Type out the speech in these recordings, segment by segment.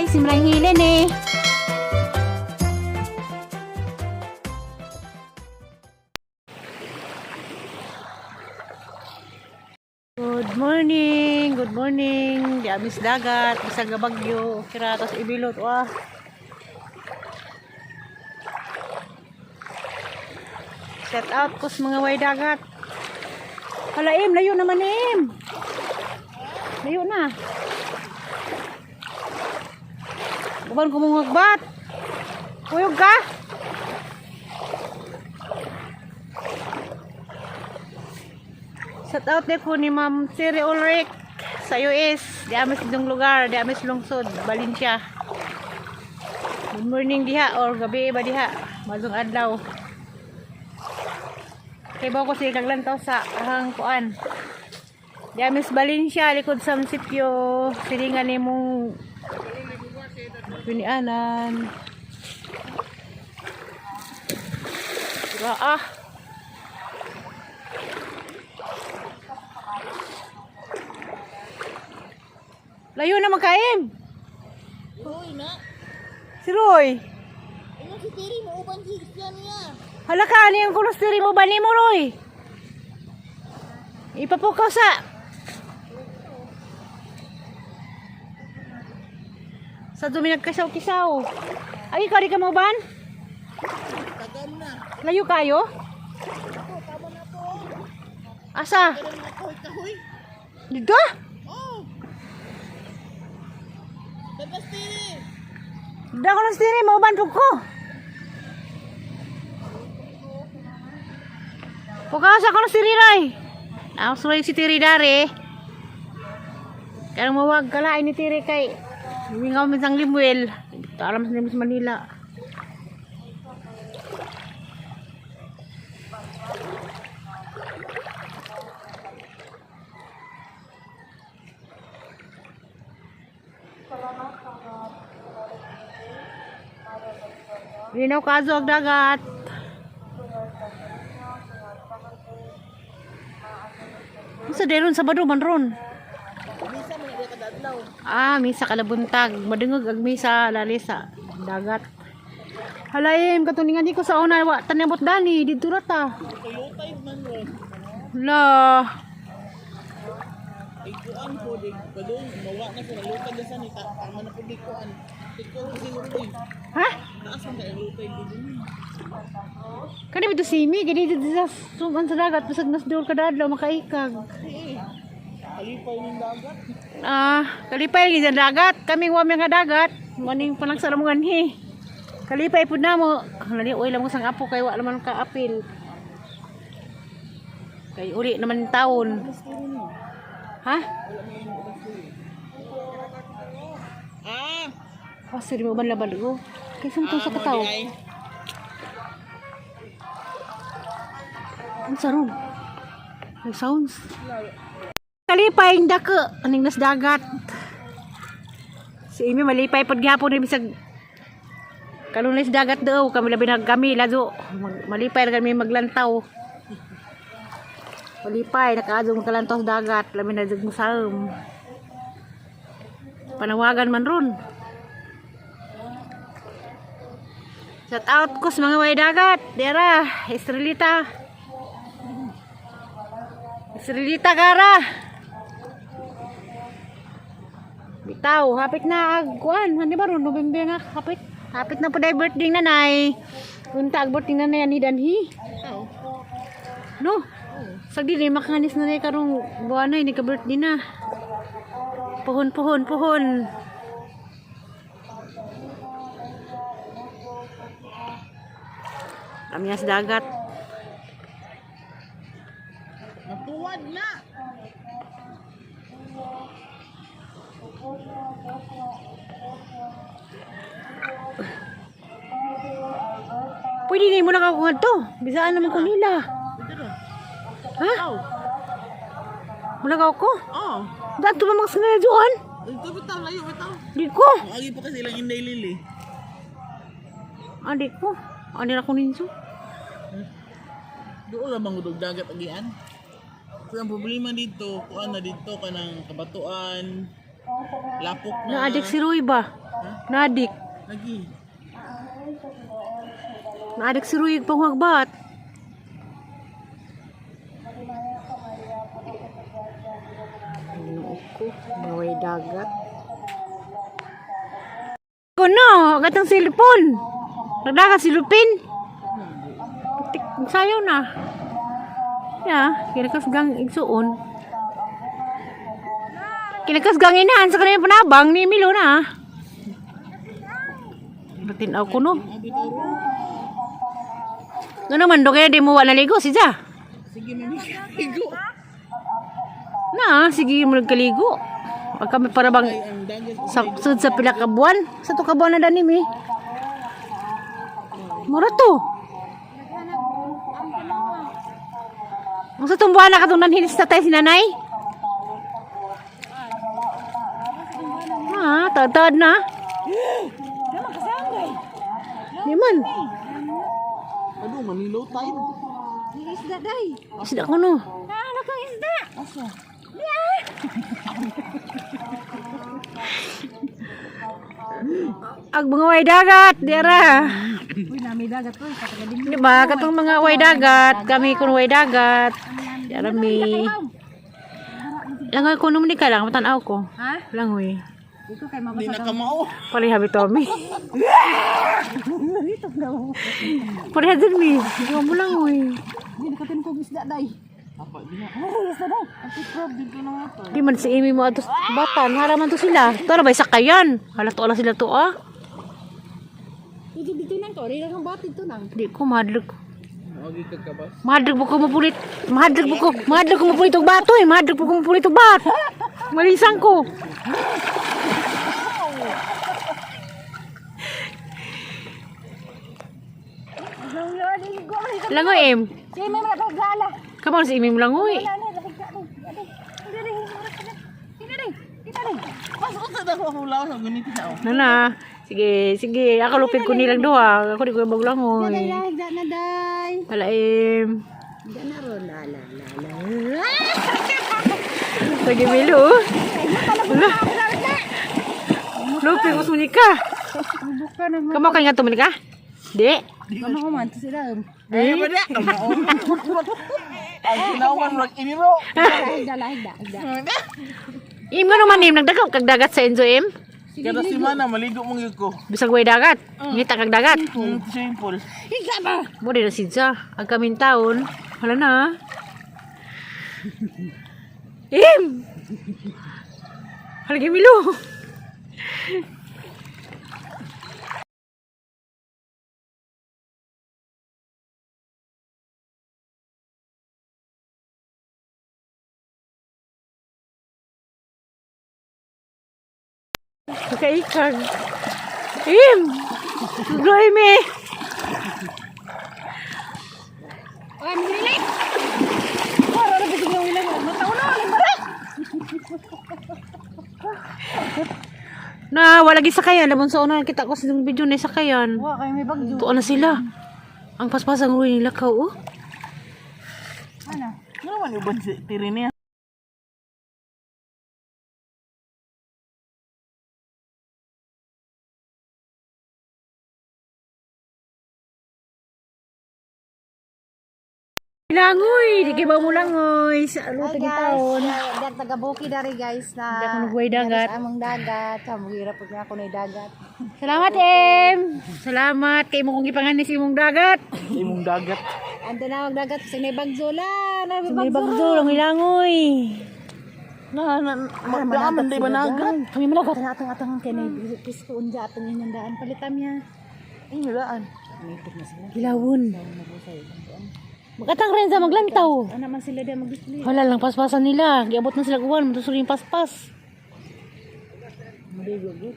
Simrang hilin eh. Good morning, good morning. Di amis dagat, bisag nga bagyo, kira tas ibilot wah. Set out ko sa mga way dagat. Hala im, layo naman im. Layo na. Uban ko mong magbat. Kuyog ka? Shout out din ko ni Ma'am Siri Ulrich sa US. Di amis dong lugar, di amis lungsod, Valencia. Good morning diha or gabi ba diha. Mazong adlaw. Kay ba ko siya kaglantaw sa ahang kuan. Di amis Valencia likod sa munisipyo, silingan nimong pinianan. Diba, ah. Layo na magkaim. Roy na. Si Roy. Ingon si Terry mo uban si siya niya. Hala ka, ano yung kulos diri mo ba ni mo, Roy? Ipapukaw sa... Sa dumi nagkasaw-kisaw. Ay, ikaw di ka mo ban? Tagam na. Layo kayo? Ito, tama na po. Asa? Pero mga kahoy-kahoy. Dito? Oh. Tapos Terry. Da ko lang diri, mauban po ko. Pukaw sa ko lang si Riray. Ako suray si Tiri dari. Kaya mawag kalain ni Tiri kay Humingaw minsan Limuel. Alam sa sa Manila. Linaw kaso ang dagat. Sa deron Sabado man ron. Misa man na kadadlaw. Ah, misa kalabuntag. Madungog ag misa lali sa dagat. Halayim, katuningan di ko sa una wa tanabot dani didto ra ta. Tulutay man ron. La, Ikuan po di padung mawa na sa lutay na sa ni tama na po di kuan. Ikaw si Roy. Ha? Taas man kay lutay di din. Kani bito simi gani dito sa suman sa dagat bisag nas duol kadadlaw makaikag. Eh. Kalipay ng dagat. Ah, kalipay lagi sa dagat. Kami wa nga dagat. Maning panang sa lamungan hi. Kalipay pud namo. Lali oy lang mo sang apo kay wa naman ka apil. Kay uli naman taon. Ha? Ah! Oh, siri mo ban laban ko. Kay sa sa kataw. Ay. Unsa ron? May sounds. Kalipay ang dako aning nas dagat. Si Amy malipay pod gihapon ni bisag kanunay sa dagat daw kami labi na kami lazo malipay ra kami maglantaw. Malipay nakaadong magkalantaw sa dagat labi na jud musaom. Panawagan man ron. Shout out ko sa mga way dagat. Dera, Estrelita. Estrelita Gara. Bitaw, hapit na ag kuan, ano ba ron November na hapit. Hapit na po dahil birthday nanay. Unta ag birthday nanay ani danhi. Oh. No. Sagdi ni makanis na nay karong buwan na ni ka birthday na. Puhon puhon puhon. Kami sa dagat. Natuwad na. Pwede na mo lang ako ngadto. Bisaan naman ko nila. Pwede ra. Ha? Oh. Mula ka ako? Oh. Dato ba mga sinadyoan? Ito bitaw layo bitaw. Di ko. Agi pa kasi ilang Inday Lily. Ah, di ko. Ano na ko ninso? Doon lang mangudog dagat agian. So, ang problema dito, kuan na dito kanang kabatuan, Lapok na. Naadik si Roy ba? Naadik. Lagi. Naadik si Roy pangwagbat. Ginoo ko, mga dagat. Kuno, gatang silipon. Nagdagat si Lupin. Tik, sayaw na. Ya, kinakas gang igsuon. Kinakas gang inahan sa kanilang panabang ni Milo na. Batinaw ko no. Ano naman do kaya di mo wala naligo si Ja. Sige, mami. Igo. Na, sige mo nagkaligo. Wag kami para bang Ay, ang dagat. sa sud sa pila ka buwan. Sa to ka buwan na dani mi. Mura to. Ang sa tong buwan na katong nanhilis na tayo si nanay. Ah, taad na. Di man. Ano, Manilo tide. Isda day. Isda ko no. Ano kang isda? Asa? Ag mga way dagat, diara. Uy, nami dagat ko. Katagalin. Di ba? Katong mga way dagat, kami kun way dagat. Diara mi. Langoy ko naman di ka lang, matanaw ko. Ha? Langoy. Dito kay Hindi mabasa. na kamao. Pareha bitaw mi. Pareha din mi. Di mo langoy. Hindi nakatin ko isda day. Apa, di na. Ay, isda day. Ang crab dito na nga to. Di man si Amy mo atos batan, haraman to sila. Tara ba sakayan? Hala to ala sila to ah. Dito dito nang to. Rila kang bat dito nang. Di ko mahadlok. Mawagi ka kabas. Mahadlok po ko mapulit. Mahadlok po ko. Mahadlok ko mapulit og bato eh. Mahadlok po ko mapulit og bat. Malisang ko. Langoy em. Si may mga kagala. Come on si Amy mo langoy. Wala na, dali dali. Dali dali. Dali. Mas unsa na ako hulaw sa ganito na. oh. Nana. Sige, sige. Ako lupig ko nilang duha. Ako di ko yung langoy. Dali dali na day. Wala em. Higda na ron la la la la. Sige Milo. Wala. Lupig ko sunika. Buka na. Kamo kay nga tumanika? Di. Kamo ko man to sila. Ay, ba na? Kamao. Ang ginawan rag iniro. Higda la higda higda. Im nga naman im nagdagaw kag dagat sa Enzo im. Kada si Mana maligo mong yun ko. Bisag way dagat. Ngita kag dagat. Simple. Higda ba? Mo di na sidya. Ang kaming taon. Wala na. Im! Haligi Milo. Nakaikag. Im! Gloy me! Ay, mililit. Para ra bisig nang ilang mataw na ang bara. Na, wala gi sakayan. Lamon sa una, kita ko sa video na sakayan. Wa kay may bagyo. Tuon na sila. Ang paspas ang ruin nila ka, oh. Ano? Ano man uban si tiri niya? Langoy! Di kay ba mo langoy? Sa ano Hi tagi guys, taon? Dag taga-buki dari guys na. Di ako naghuway dagat. Dari sa among dagat. Kamuhira pud na ako na dagat. Salamat, Em! Salamat kay mo kong gipanganis imong dagat. Imong dagat. Ando na ang dagat sa may bagzo la, na may May bagzo. bagzo, langoy langoy. Na na magdaaman di ba nagat? Kami managat. Atang atang atang kay na pisto unja atong inyong daan palitam niya. Ay, walaan. Gilawon. Makatang rin sa maglantaw. Ana man sila di mag-display. Wala lang paspasan nila. Giabot na sila kuwan, matusuri yung paspas.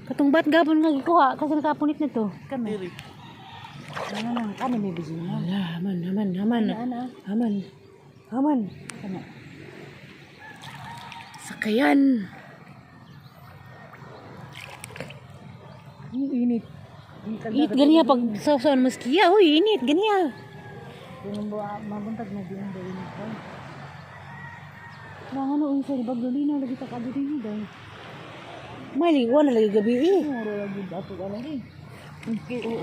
Katong bat gabon nga gikuha kasi nakapunit nito. Kami. Tiri. Ano nang kani may bijin na. Wala, haman, haman, haman. Ana. Haman. Haman. Kana. Sakayan. Ang init. Init ganiya pag sa saan mas kiya, uy, init ganiya. Mabuntag na diyan ba init ko. Mga ano unsa ni baglolina lagi ta kadto diri day. May liguan na lagi gabi eh. Mura lagi ato ano eh.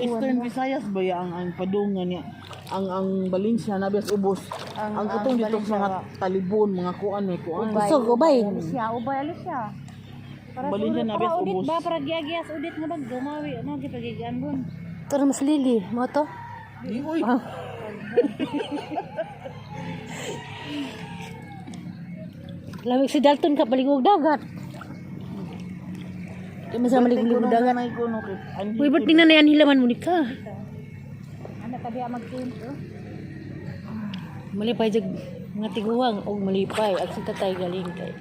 Eastern Visayas ba ya ang padungan niya? Ang Valencia na bias ubos. Ang katong dito sa mga talibon, mga kuan may kuan. Busog, ubay. Siya, ubay alis siya. Para Valencia na para bias udit ubos. ba para giyagiyas udit nga bag gumawi ano gipagigian bon. Tara mas lili. Mo to? Di oy. Lamig si Dalton ka paligog dagat. Di man sa maligog dagat. Nay ko no kay Uy, ba't tingnan na yan hilaman mo ni ka? Ano tabi ang magtinto? Malipay jag mga tiguang og malipay ag si tatay galing kay.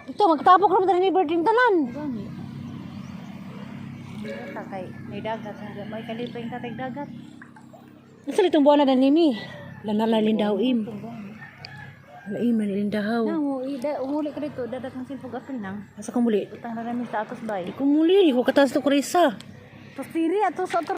Ito magtapok naman tayo ni Berting tanan. Gani. Kay may dagat may kalipay tatay dagat. Nasa litong buwan na nimi. Lanala lindaw im. Laim na lindaw. Nang ida umuli ka dito dadat ng silpog apil nang. Asa kong muli? Utang na namin sa atos bay. Di ko muli, di ko katas to kurisa. Tos diri ato sa ato.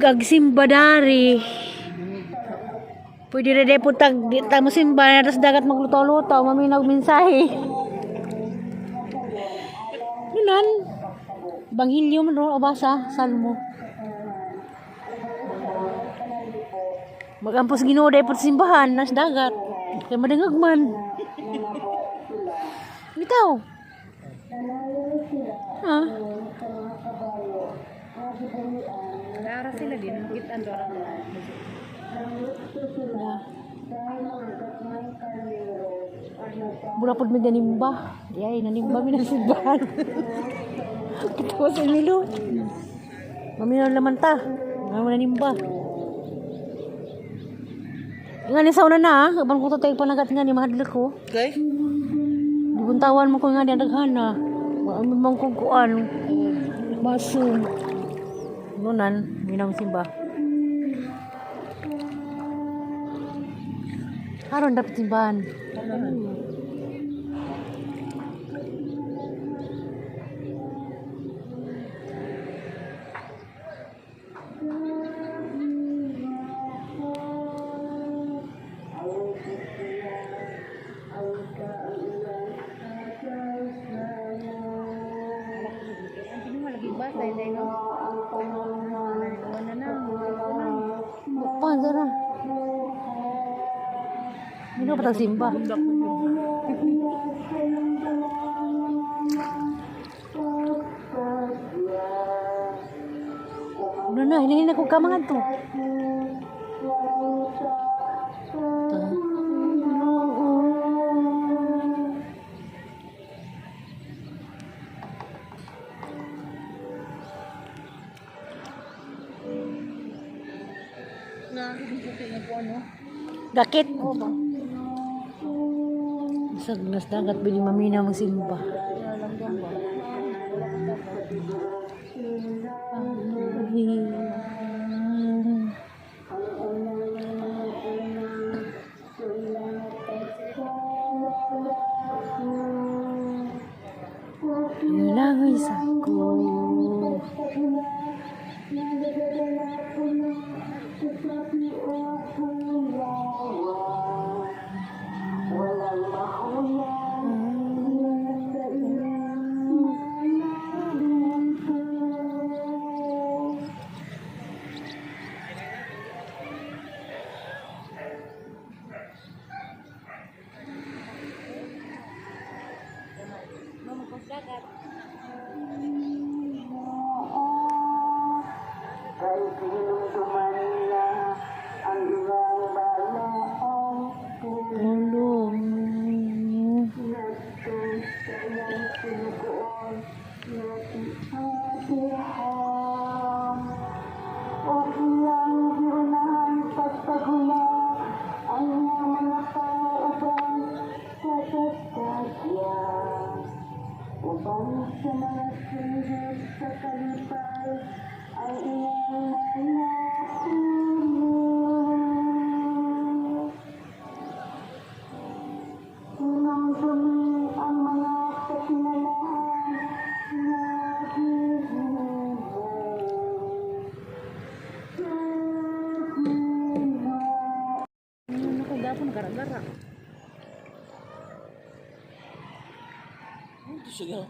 Gagsimba dari. Pwede na po tag di ta mo simba na tas dagat magluto-luto, maminaw mensahe. Nunan. Banghilyo man ro basa salmo. Magampos Ginoo dai po sa simbahan nas dagat. Kay madangag man. Bitaw. Ha? Dara sila din kitan dara. Yeah. Mura pod mi nanimba. Di ay nanimba mi ng simbahan. Kitawa sa Emilio. Maminaw laman ta. Nga mo nanimba. Nga ni sa una na, ah. Kaban ko tayo panagat nga ni mahadlok ko. Okay? Dibuntawan mo ko nga ni daghana. Maamin mong kong kuan. Baso. Nunan, minang simba. Aron dapat simbahan. Ang pinuha lagi basa hindi no. Wala na nang. Pa, zara. Hindi na patang simba. Ano na, hinahin ko kamangan to. Nakakita nga po ano. Dakit. Bisag nas dagat bili mamina magsimba. Langoy sa ko. Ulo. Ano ko gapon gara-gara. Ito siya.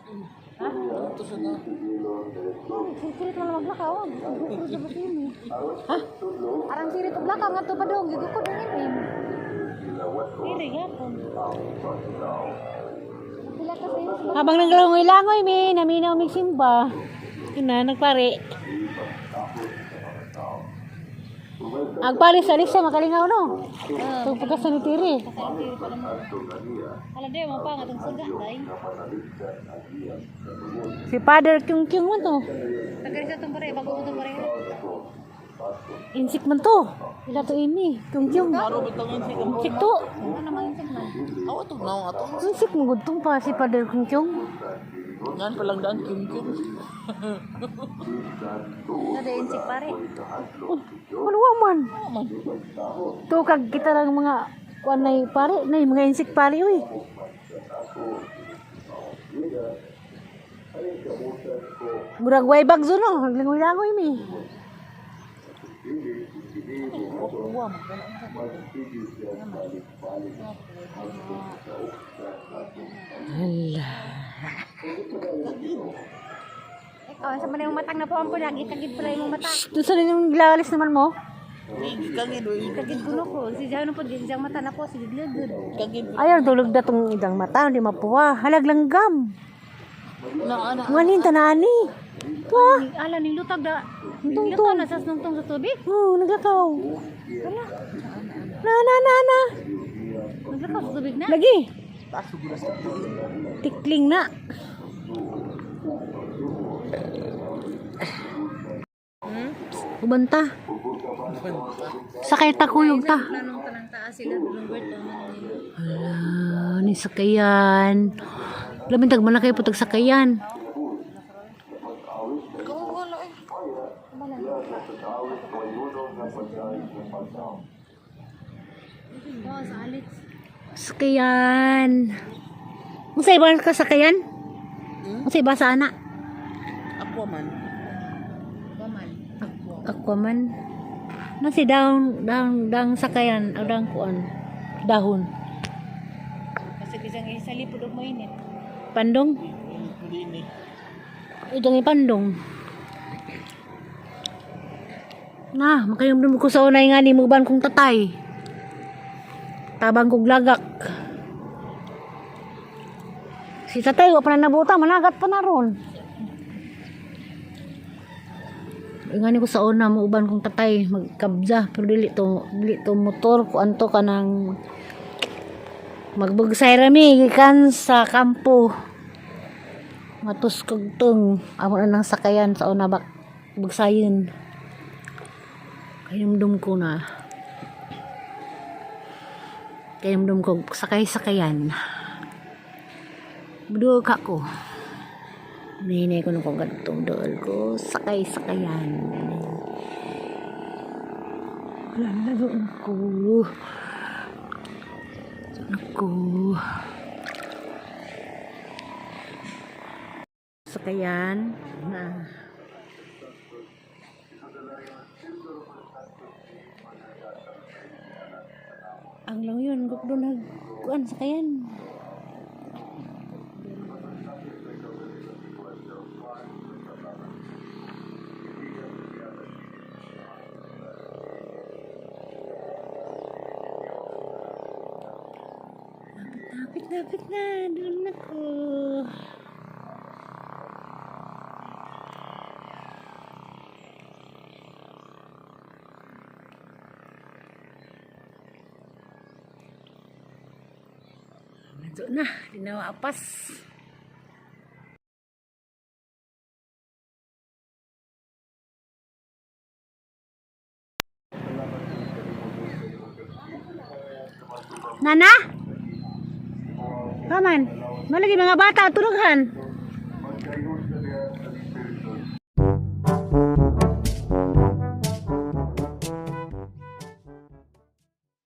Ha? Ito siya. Kulit mo lang maglakaw. Gugukod sa ini. Ha? Arang siri to blakaw nga to pa dong gigukod ang ini. Dili gapon. Pila ka sa iyo sa Habang naglangoy-langoy, may naminaw mig simba. Yun na, nagpare. Ang pare sa Alexia, makalingaw no? Itong pagka ni Tiri. Hala de mo pa nga tong suga day. Si Father Kyung Kyung man to. Tagari sa tong pare bago mo tong pare. Insik man to. Ila to ini. Kyung Kyung. Aro bitong insik ang Insik to. Ano naman yung man? Awa to naong ato. Insik mo gudtong pa si Father Kyung Kyung. Ngan palang daan kyung kyung. Ano de insik pare. Oh, maluwa man. To kag kita lang mga kuan nay pare, nay mga insik pare uy. Murag way bagzo no, naglangoy-langoy mi. Uwa man kana. Hala. Ikaw sa man yung matang na po ang lagi kagid pala yung mata. Doon sa ninyong gilalis naman mo? Kagid oy. Kagid kuno ko si Jano po din siyang mata na po si Gidlagod. Kagid Ayaw, tulog na tong idang mata, hindi mapuwa. Halag langgam. na ana. Nganin, tanani. Tuwa. Ala ning lutag da. Tungtong. Lutaw na sa nungtong sa tubig. Oo, naglakaw. Wala. Na, na, na, na. Naglakaw sa tubig na. Lagi. Taas siguro sa Tikling na. Ubanta. Sakay ta kuyog ta. Planong tanang taas sila Robert Hala, ni sakayan. Labintag man na kayo putag sakayan. Wala eh. Oh, sa Alex. Sakayan. Unsa iba ka sakayan? Unsa iba sa ana? Aquaman. Waman. Aquaman. Na si down down dang sakayan o dang kuan. Dahon. Kasi bisang isa lipod og mainit. Pandong. Hindi ni. Itong ipandong. Na, makayumdum ko sa unay nga ni muban kong tatay. Tabang kong lagak. Si tatay, wa pa na nabuta, managat pa na ron. Ingani ko sa una, muuban kong tatay, magkabza, pero dili to motor, kuan to kanang magbugsay rami, gikan sa kampo. Matos kagtong amo na nang sakayan sa una bak bugsayin. Kayumdum ko na. Kayumdum ko sakay sakayan. Budo ka ko. Nahinay ko nung kung ganitong dool ko. Sakay sakayan. Wala na doon ko. Ako. Sakayan na. Ang lang yun, gukdo nag kuan sakayan. Lapit, lapit na. Doon ako. Nandun na. Di na maapas. Nana? Kaman, malagi mga bata, tulughan.